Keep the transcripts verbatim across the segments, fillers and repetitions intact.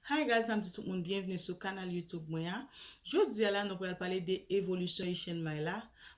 Hi guys, n ap di tout moun byenvni sou kanal YouTube mwen an. Jodi a la, nou pral pale de evolisyon Asian May la.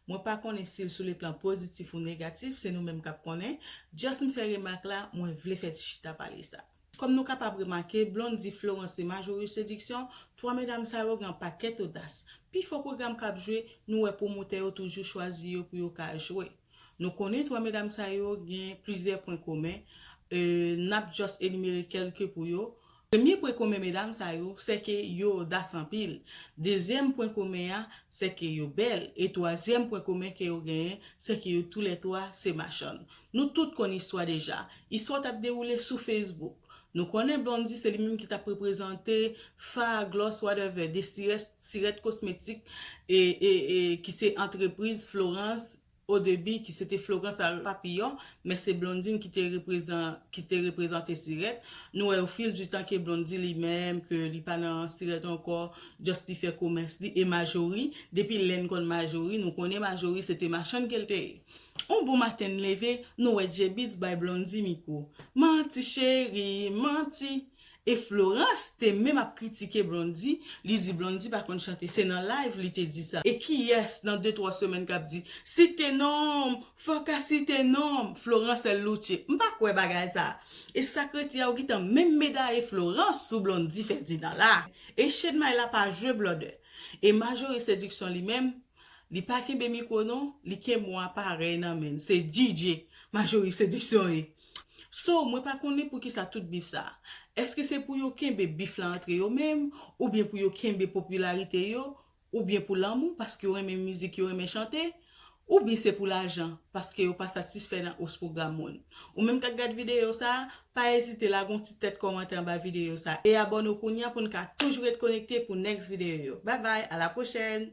Mwen pa konnen si l sou le plan pozitif ou negatif, se nou menm k ap konnen. Just m fè remak la, mwen vle fè ti chita pale sa. Kòm nou kapab remake, Blondy, Florence e Marjorie Séduction, twa medam sa yo gen yon pakèt odas. Pifò pwogram k ap jwe, nou wè pwomotè yo toujou chwazi yo pou yo ka jwe. Nou konnen twa medam sa yo gen plizyè pwen komen. E, n ap just enimere kèlke pou yo. Premye pwen komen medam sa yo, se ke yo odas anpil. Dezyèm pwen komen an, se ke yo bèl. E twazyèm pwen komen ke yo genyen, se ke yo toulètwa se machann. Nou tout konn istwa deja. Istwa t ap dewoule sou Facebook. Nou konnen Blondy se li menm ki t ap reprezante Fa, Gloss, whatever, de Sirèt, Sirèt Kosmetik e, e, e ki se antrepriz Florence Odebi, ki se te Florence a Papillon, men se Blondine ki te reprezan-, ki te reprezante Sirèt. Nou wè o fil di tan ke Blondy li menm, ke li pa nan Sirèt ankò, just li fè komès li, e Marjorie, depi lè n konn Marjorie, nou konnen Marjorie se te machann ke l te ye. On bon maten n leve, nou wè J-Beatz bay Blondy mikwo. Manti cheri, manti. E Florence te menm ap kritike Blondy, li di Blondy pa konn chante, se nan live li te di sa. E kiyès nan de twa semèn k ap di, site non m, fò ka site non m, Florence El Luche? M pa kwè bagay sa. E sa k rete a, ou gentan menm medaye Florence sou Blondy Ferdinand la. E Asian May la pa jwe blòdè. E Marjorie Séduction li menm, li pa kenbe mikwo non, li kenbe yon aparèy nan men l. Se D J Marjorie Séduction ye. So, mwen pa konnen poukisa tout bif sa. Èske se pou yo kenbe bif la antre yo menm, oubyen pou yo kenbe popilarite yo, oubyen pou lanmou, paske yo renmen mizik, yo renmen chante, oubyen se pou lajan, paske yo pa satisfè nan os pwogram moun. Ou menm k ap gad videyo sa, pa ezite lage yon ti tèt kòmantè anba videyo sa, e abòne w kounye a pou n ka toujou ret konekte pou next videyo yo. Bye bye, à la prochaine!